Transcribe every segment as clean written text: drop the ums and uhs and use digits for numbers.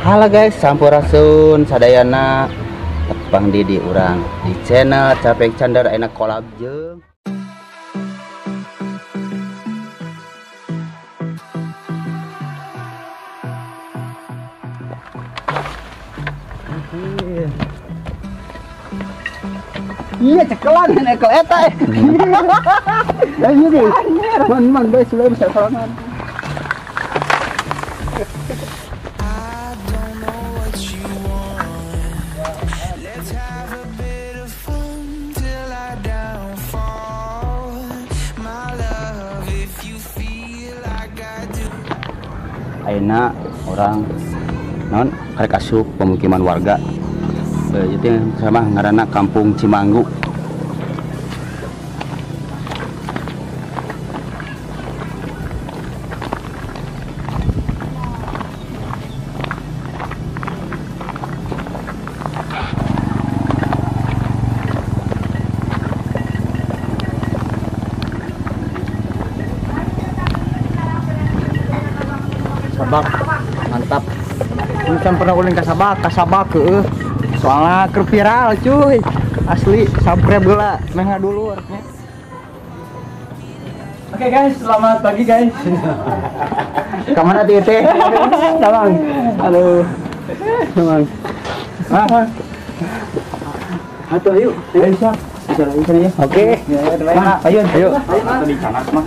Halo guys, sampurasun sadayana tepang di urang di channel Capek Candar enak kolab jeung iya cekelan ekel eta. Lah ieu man man bae sudah bisa sorangan. Ayeuna orang non karek asup pemukiman warga. Jadi sama ngaranna Kampung Cimanggu. Sabak mantap. Ini kan pernah ulin ka Sabak, ka Sabak heueuh. Soalnya keur viral cuy. Asli subscribe heula meh ngadulur nya. Oke guys, selamat pagi guys. Ka mana teh teh? Salam. Halo. Salam. Ah. Atuh ayo. Ayo siap. Bisa lagi sana ya. Oke. Ayo, ayo. Atuh di canas mah.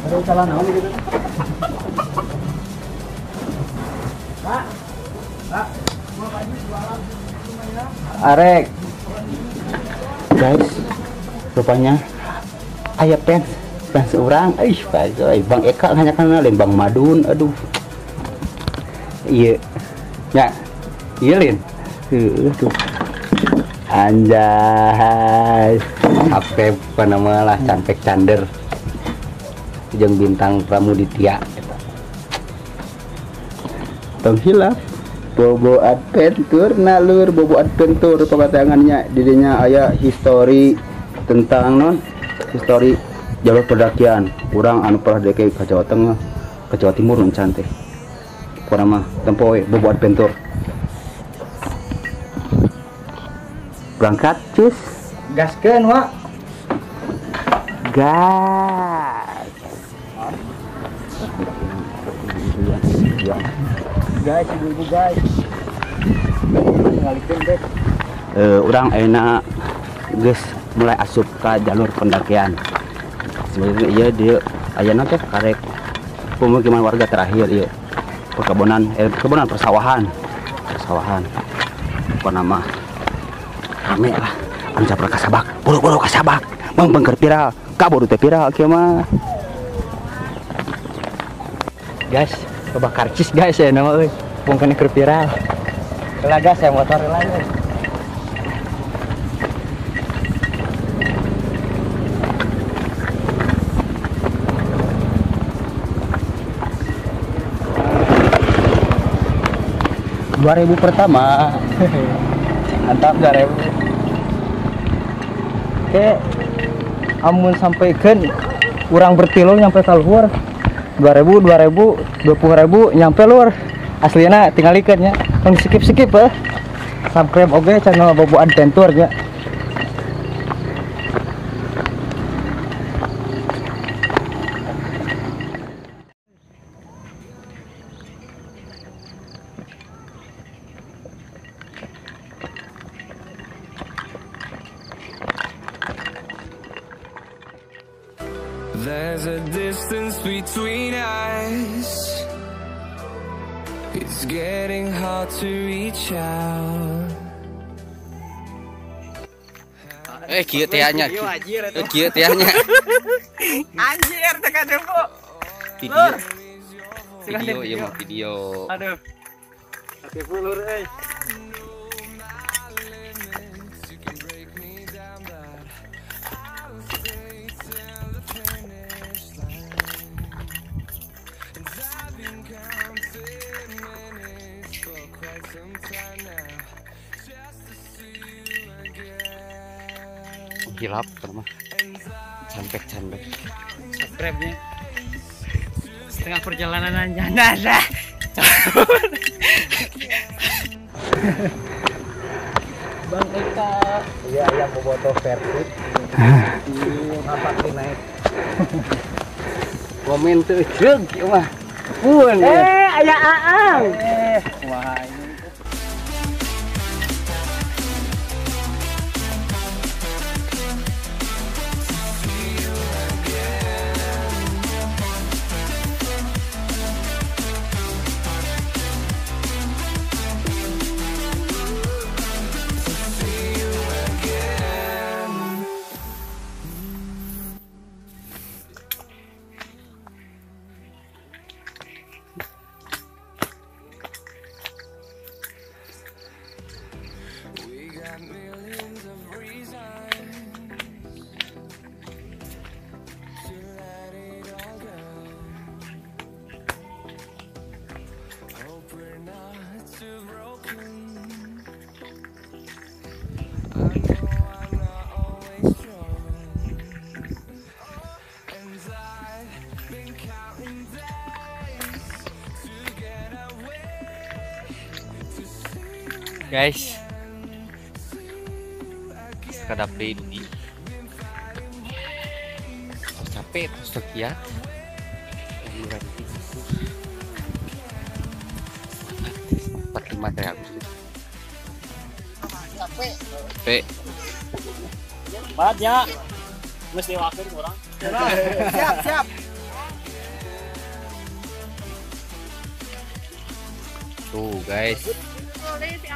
Aduh, salah naon gitu. Pak. Pak, gua pagi jualan lumayan. Arek. Guys, rupanya aya fans urang. Ih, bae Bang Eka hanya kana lain Bang Madun, aduh. Iya. Ya. Iya lin. Heueuh tuh. Anjay. Subscribe nama lah Capek Candar. Jeung Bintang Pramuditya eta. Tong hilap Bobo Adventure nalur Bobo Adventure pakatangannya didinya aya history tentang non history jalur pendakian urang anu pernah deke ka Jawa Tengah ke Jawa Timur nu cantik kurang mah tempo we Bobo Adventure berangkat cus gaskeun wa gas. Guys, ibu-ibu guys. Ngalikeun deh. Urang enak geus mulai asup ka jalur pendakian. Sebenarnya ieu dieu ayana teh karek pemukiman warga terakhir ieu. Perkebunan, perkebunan persawahan. Persawahan. Pokona mah rame lah. Anu capra ka Sabak, buru-buru ka Sabak. Mangpeng keur viral, kabur teh viral kieu mah. Guys, coba karcis guys ya nama euy. Mungkin keur viral. Heula gas ya motor heula euy. $2.000 pertama. Mantap 2.000. Oke. Amun sampaikeun urang bertilu nyampe ka luhur. 2.000, 2.000, 20.000 nyampe lur. Aslina tinggalikeun nya. Tong skip-skip eh. Subscribe oge channel Bobo Adventure nya. There's a distance between us. It's getting hard to reach out. Kieu teh nya. Kieu teh nya. Anjir teh jempo. Video. Video ieu mah video. Aduh. Katipu lur euy. Hilap mah. Cambek-cambek. Subscribe-nya. Setengah perjalanan aja. Bang Eka. Iya, iya bobotoh versi. Apa naik. Komen tuh jeung ieu mah. Pun. Aya Aang. Wah ini. Guys, sekadap deui dugi. Tos capek tos tekiat. Empat lima teh aku. Capek. Capek. Banget ya. Mesti diwakil kurang. Siap, siap. Tuh guys.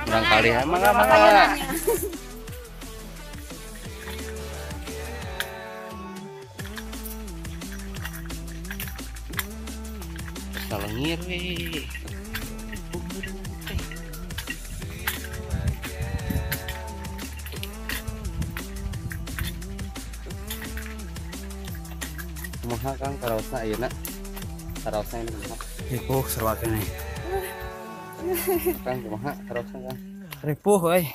Kurang kali ya, mangga mangga. Salengir we. Kumaha Kang karaosna ayeuna? Karaosna ini kumaha? Ripuh sarua keneh. Kang kumaha karaosna Kang? Ripuh euy.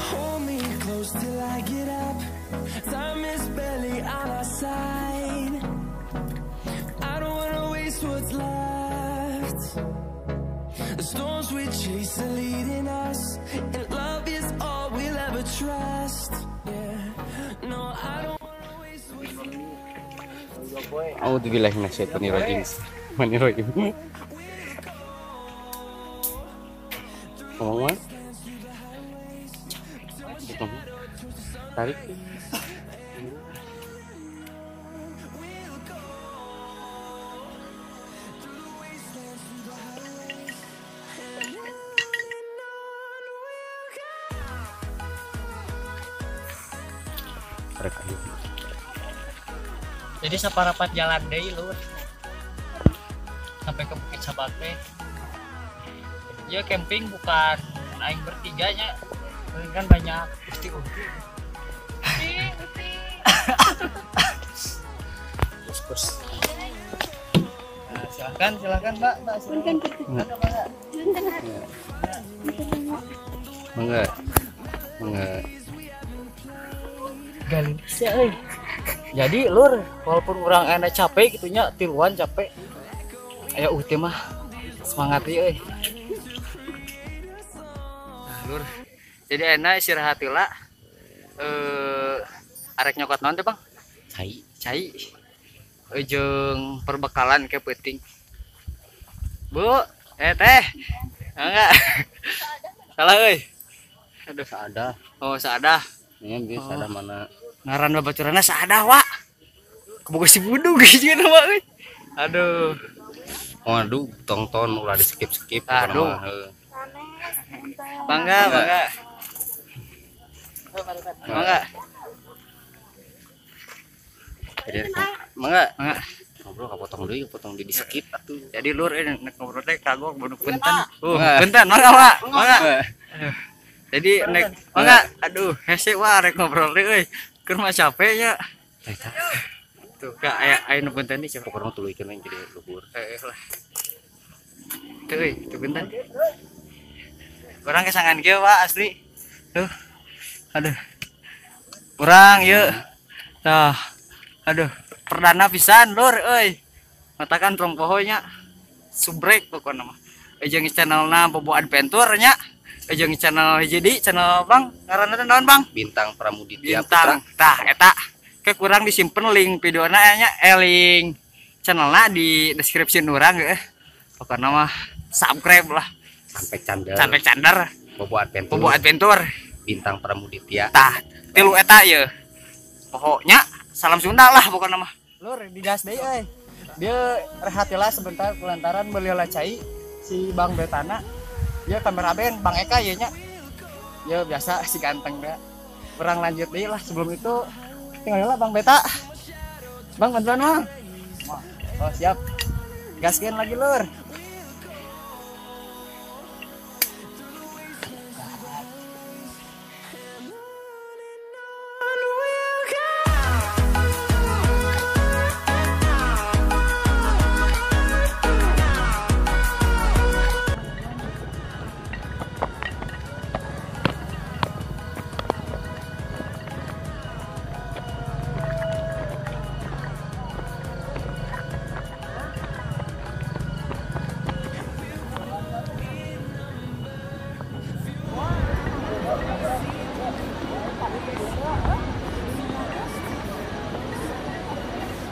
Hold me close till I get up. Time is barely on our side. I don't wanna waste what's left. The storms we chase are leading us, and love is all we'll ever trust. Yeah, no, I don't wanna waste what's left. A'udzubillahi minasyaitonirrajim. Bismillahirrahmanirrahim. Ngomong mah? Tarik. Jadi saparapat jalan deui lur. Sampai ke Bukit Sabak teh. Ya camping bukan aing bertiga nya. Kan banyak usti-usti. Usti. Terus. Nah, silakan silakan Mbak, Mbak. Punten. Mangga. Mangga. Galis ya euy. Jadi lur, walaupun orang enak capek gitu nya, tiluan capek. Aya uti mah semangat euy. Nah, lur. Jadi enak istirahat heula. Arek nyokot naon teh, Bang? Cai, cai. Jeung perbekalan ke peuting. Bu, teh. Enggak. Salah euy. Aduh, saada. Oh, saada. Ini bisa ada mana? Ngaran babaturana saada, Wak. Keboga si budug jeung Wak euy. Aduh. Waduh, tongton ulah di skip-skip. Aduh. Bangga, bangga. Mangga. Jadi mangga. Mangga. Ngobrol kapotong deui, kapotong di skip atuh. Jadi lur nek ngobrol teh kagok bodoh punten. Punten, mangga, Wak. Mangga. Jadi nek mangga, aduh, hese wah rek ngobrol deui euy. Keur mah capek nya. Tuh, kak aya aya nu punten nih coba. Pokoknya tuluykeun we jadi luhur. Heeh lah. Tuh euy, tuh punten. Urang kesangan kieu Pak asli. Tuh. Aduh. Urang ieu. Tah. Aduh, perdana pisan lur euy. Matakan tong poho nya. Subrek pokona mah. Jeung channelna Bobo Adventure nya. Jeung channel hiji di channel Bang, ngaranna teh naon Bang? Bintang Pramuditya Bintang. Putra. Tah eta. Ke kurang disimpen link videona nya, link channelna di deskripsi urang heuh. Pokona mah subscribe lah. Sampai candar. Sampai candar. Bobo Adventure. Bobo Adventure. Bintang Pramuditya. Tah, tilu eta ieu. Pokoknya salam Sunda lah pokona mah. Lur digas deui euy. Dia rehat lah sebentar lantaran beli cai si Bang Betana. Dia kameramen Bang Eka ieu nya. Ya biasa si ganteng dah. Perang lanjut deui lah sebelum itu tinggal lah Bang Beta. Bang bantuan Bang. Oh siap. Gaskeun lagi lur.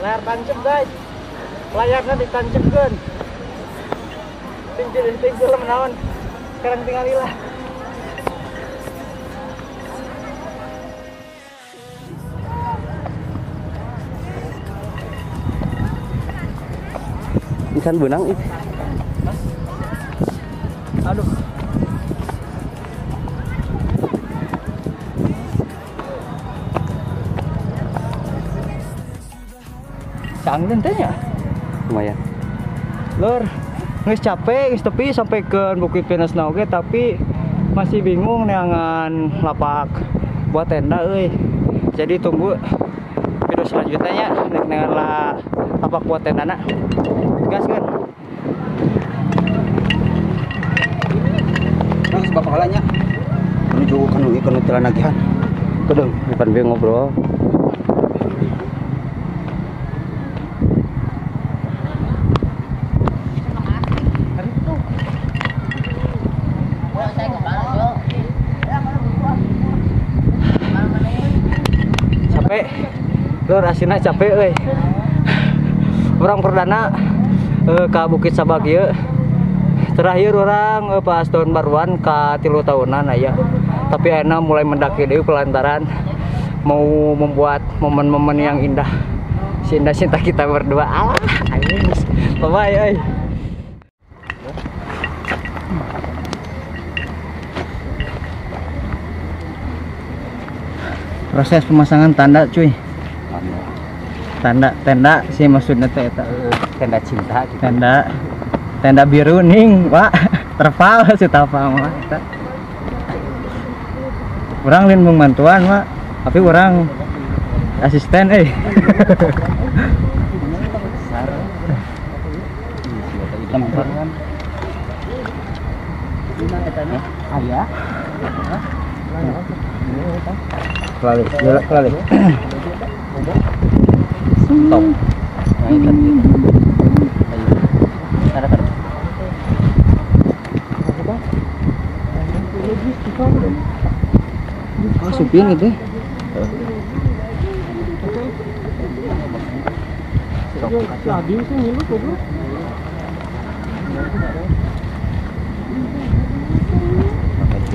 Layar tancap guys, layarnya ditancapkan. Tinggal menawan. Sekarang tinggal lah. Ikan benang itu. Aduh. Canggih teh nya. Lumayan. Lur, geus capek, geus tepi sampai ke Bukit Pinus na oge tapi masih bingung neangan lapak buat tenda euy. Jadi tunggu video selanjutnya nya nek neangan lapak buat tendana. Gas kan. Terus bapak kalanya menuju kanu jalan nagihan. Kedeng, bukan bieu ngobrol. Lur asina capek euy. Urang perdana ka Bukit Sabak ieu. Terakhir urang pas tahun baruan ka 3 tahunan aya. Tapi ayeuna mulai mendaki deui lantaran mau membuat momen-momen yang indah. Si indah cinta kita berdua. Alah, anjing. Bye bye euy. Proses pemasangan tanda cuy. Tanda tenda sih maksudnya teh eta tenda cinta gitu. Tenda tenda biru ning Pak. Terpal si tapa mah eta. Urang lain mung mantuan Pak, tapi urang asisten euy. Aya. Kelali, kelali. Top. Nah, itu. Ayo. Taruh. Oh, supin itu.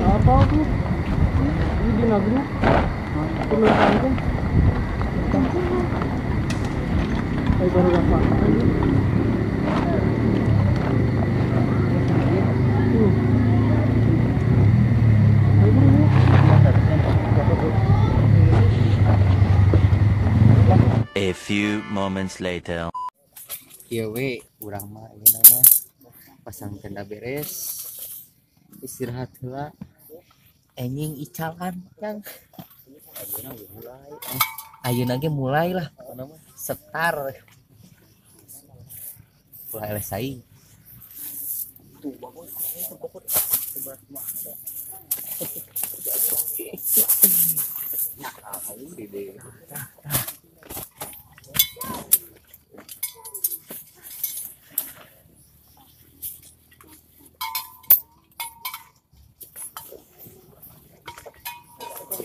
Apa tuh? Ini di negeri. A few moments later. Ieu we urang mah ieu nama pasang tenda beres. Istirahat heula. Anjing icalan yang ayeuna ge mulai lah. Setar. Ulah eleh saing. Tuh bagus itu pokok seberat mah.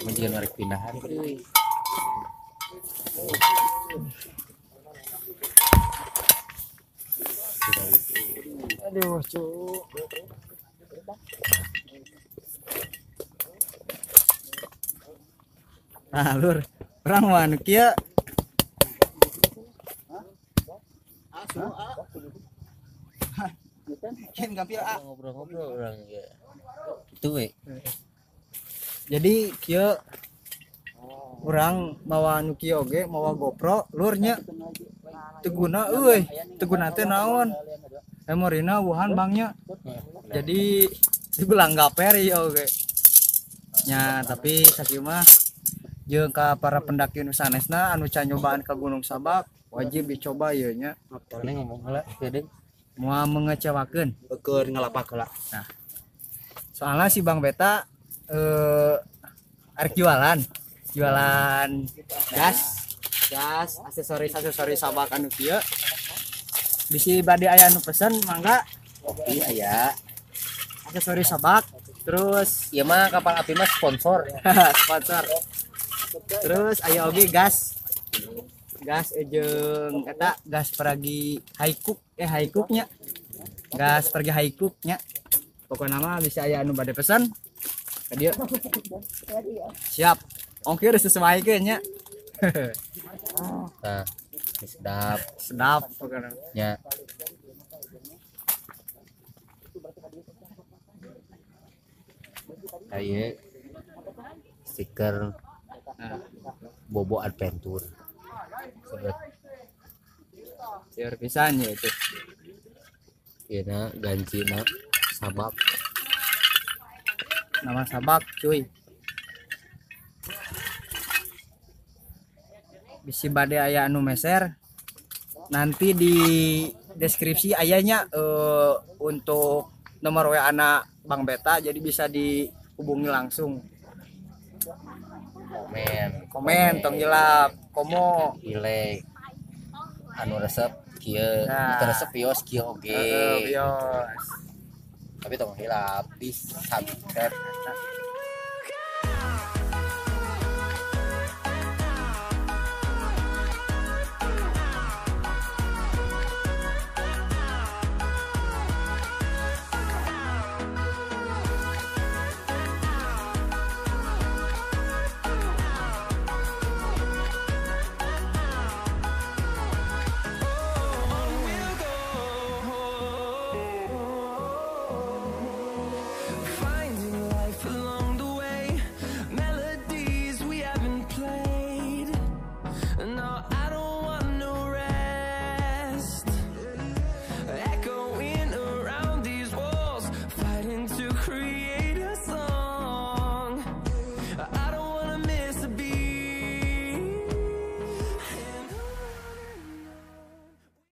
Menjadi narik pindahan. Aduh, cu. Nah, lur, urang mah anu kieu. Ngobrol-ngobrol urang ya. Itu we. Jadi kieu urang mawa anu kieu oge, mawa GoPro lur nya. Teu guna euy, teu guna teh naon. Memorina wuhan bangnya. Jadi dibelang gaper ieu oge. Nya tapi sakieu mah jeung ka para pendaki nu sanesna anu can nyobaan ka Gunung Sabak wajib dicoba ieu nya. Ini ngomong heula geudeung. Moal mengecewakeun. Keur ngalapak heula. Nah. Soalnya si Bang Beta arek jualan gas aksesoris sabak anu kieu. Bisi bade aya nu pesen mangga. Kopi aya. Aksesoris sabak terus ieu mah kapal api mah sponsor. Sponsor. Terus aya oge gas jeung eta gas peragi haikuk haikuknya. Gas pergi haikuknya. Pokokna mah bisa aya anu bade pesan ka dieu. Siap. Ongkir sesuaikeun nya. Nah, sedap. Sedap pokokna. Nya. Aya stiker Bobo Adventure. Sebet. Siar pisan ya itu. Ieu na gancina sabak. Nama sabak cuy. Bisi bade aya anu meser. Nanti di deskripsi ayahnya untuk nomor WA anak Bang Beta, jadi bisa dihubungi langsung. Komen tong hilap, komo ile anu resep kieu, nah. Resep bios kieu oge. Bios. Tapi tong hilap di subscribe.